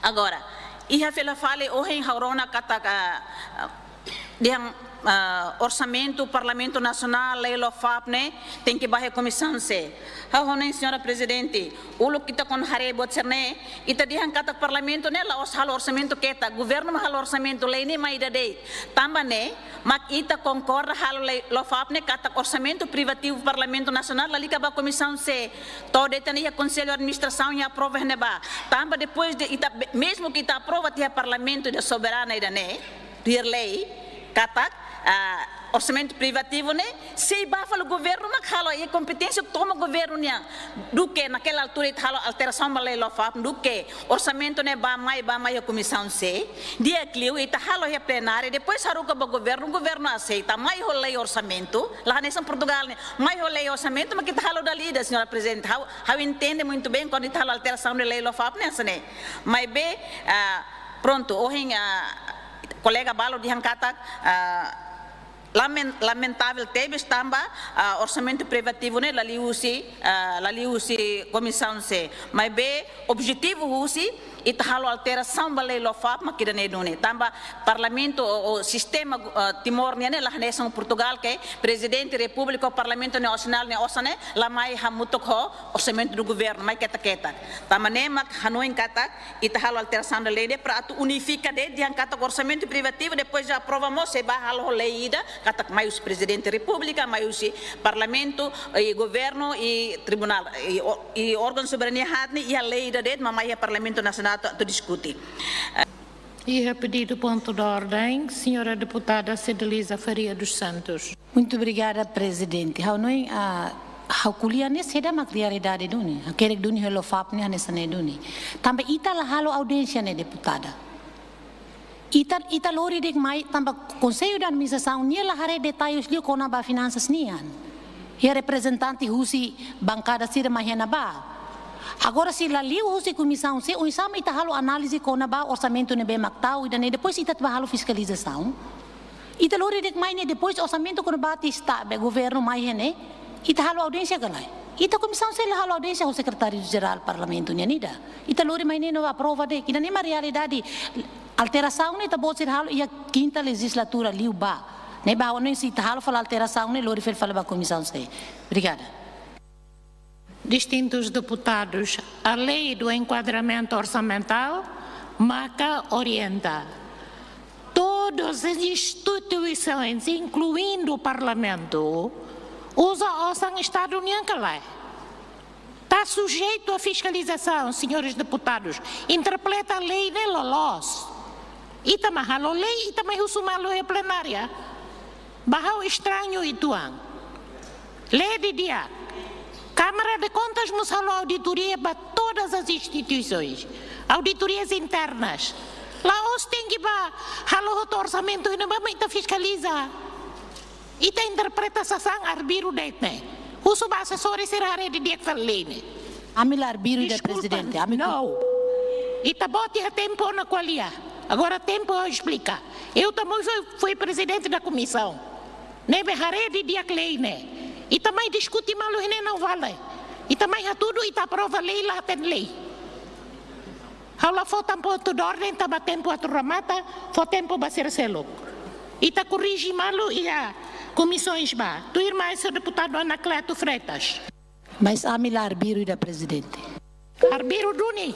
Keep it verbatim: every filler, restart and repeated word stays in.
Agora, iha fila fali ohin ha'u rona katak, ah, dehan, ah, orsamentu Parlamentu Nasionál, lei LOFAP ne'e tenke ba iha Komisaun C. Ha'u hanoin, Señora Prezidente, uluk ita kuandu haree buat sira-ne'e, ita dehan katak Parlamentu ne'e la'ós halo orsamentu ketak, Governu mak halo orsamentu, lei ne'e mai ida de'it. Tanba ne'e mak ita konkorda halo lei LOFAP ne'e katak orsamentu privativu Parlamentu Nasionál lalika ba Komisaun C. To'o de'it iha Konsellu Administrasaun nia aprova iha ne'ebá. Tanba depois de ita, mezmu ke ita aprova tiha Parlamentu ida soberana ida-ne'e, tuir lei, katak, ah, orsamentu privativu ne'e sei ba fali Governu mak halo, iha kompeténsia tomak Governu nian. Duké naquela altura ita halo alterasaun ba lei LOFAP, duké orsamentu ne'e ba mai, ba mai iha Komisaun C, di'ak liu ita halo iha plenária, depois haruka ba Governu, Governu aseita, mai ho lei orsamentu, la hanesan Portugál ne'e, mai ho lei orsamentu, mak ita halo dala ida, Señora Prezidente. Ha'u, ha'u entende muito bem kuandu ita halo alterasaun de lei LOFAP ne'e hanesan ne'e. Maibé, ah, prontu, ohin, ah, kolega balu dehan katak, ah, lamen-, lamentavel tebes tanba, ah, orsamentu privativu ne'e la liuhusi, ah, la liuhusi Komisaun C. Maibé objetivu husi ita halo alterasaun ba lei LOFAP mak ida-ne'e duni. Tanba Parlamentu ou, ou sistema, ah, Timor nian ne'e la hanesan Portugál ke Prezidente Repúblika ou Parlamentu Nasionál nia osan ne'e la mai hamutuk ho orsamentu do Governu, mai ketak-ketak. Tanba ne'e mak hanoin katak ita halo alterasaun ba lei ne'e para atu unifika de'it, dehan katak orsamentu privativu, depois de aprova mós sei ba halo lei ida, katak mai husi Prezidente Repúblika, mai husi Parlamentu, i Governu, i Tribunál, i o-, i órgaun soberania haat ne'e iha lei ida de'it, mak mai iha Parlamentu Nasionál atu, atu diskute. Iha pedidu pontu de ordem, señora deputada Cedeliza Faria dos Santos. Muito obrigada, Prezidente. Ha'u hanoin, ah, ha'u ko'alia ne'e saida mak realidade duni. Ha'u hakerek duni ho LOFAP ne'e hanesan ne'e duni. Tanba ita la halo audiénsia ne'e, deputada. Ita, ita lori de'it mai tanba Konsellu de Administrasaun nia la haree detalles liu kona-ba finansas nian. Iha reprezentante husi bankada sira mai iha ne'ebá. Agora se la liu husi Komisaun C, oinsá mak ita halo análize kona-ba orsamentu ne'ebé mak tau, ida-ne'e depois ita atu ba halo fiskalizasaun. Ita lori de'it mai ne'e depois orsamentu kuandu ba ita esta be Governu mai iha ne'e, ita halo audiénsia ka lae? Ita Komisaun C la halo audiénsia ho Sekretáriu Jerál Parlamentu nian ida. Ita lori mai ne'e no aprova de'it. Ida-ne'e mak realidade. Alterasaun ne'e ita-boot sira halo iha kinta lejizlatura liubá. Ne'ebá, ohin se ita halo fali alterasaun ne'e lori fila fali ba Komisaun C. Obrigada. Distintos deputados, a lei do enquadramento orçamental maka orienta. Todas as instituições, incluindo o Parlamento, uza osan Estadu nian ka lae? Tá sujeito à fiscalização, senhores deputados. Interpreta a lei ne'e loloos. Ita mak halo lei, ita mak husu malu iha plenária. Ba ha'u estranho uitoan. Lei didi'ak. Câmara de Contas mós halo auditoria ba todas as instituições. Auditorias internas. La'ós tenke ba halo hotu orsamentu iha ne'ebá mak ita fiskaliza. Ita interpreta sasán arbiru de'it ne'e. Husu ba asesores sira haree didi'ak fali lei ne'e. Ami la arbiru ida, Desculpa, Prezidente, ami ku- não. Ita-boot iha tempu ona ko'alia. Agora tempu ha'u esplika. Eu também fui, fui presidente da comissão. Ne'ebé haree didi'ak lei ne'e. Ita mai diskute malu iha ne'e não vale. Ita mai hatudu, ita aprova lei, la hatene lei. Ha'u la fó tan pontu de ordem, tanba tempu atu remata, fó tempu ba sira seluk. Ita korrije malu iha komisaun ba. Tuirmai, señór deputadu Anacleto Freitas. Mas ami la arbiru ida, Prezidente. Arbiru duni.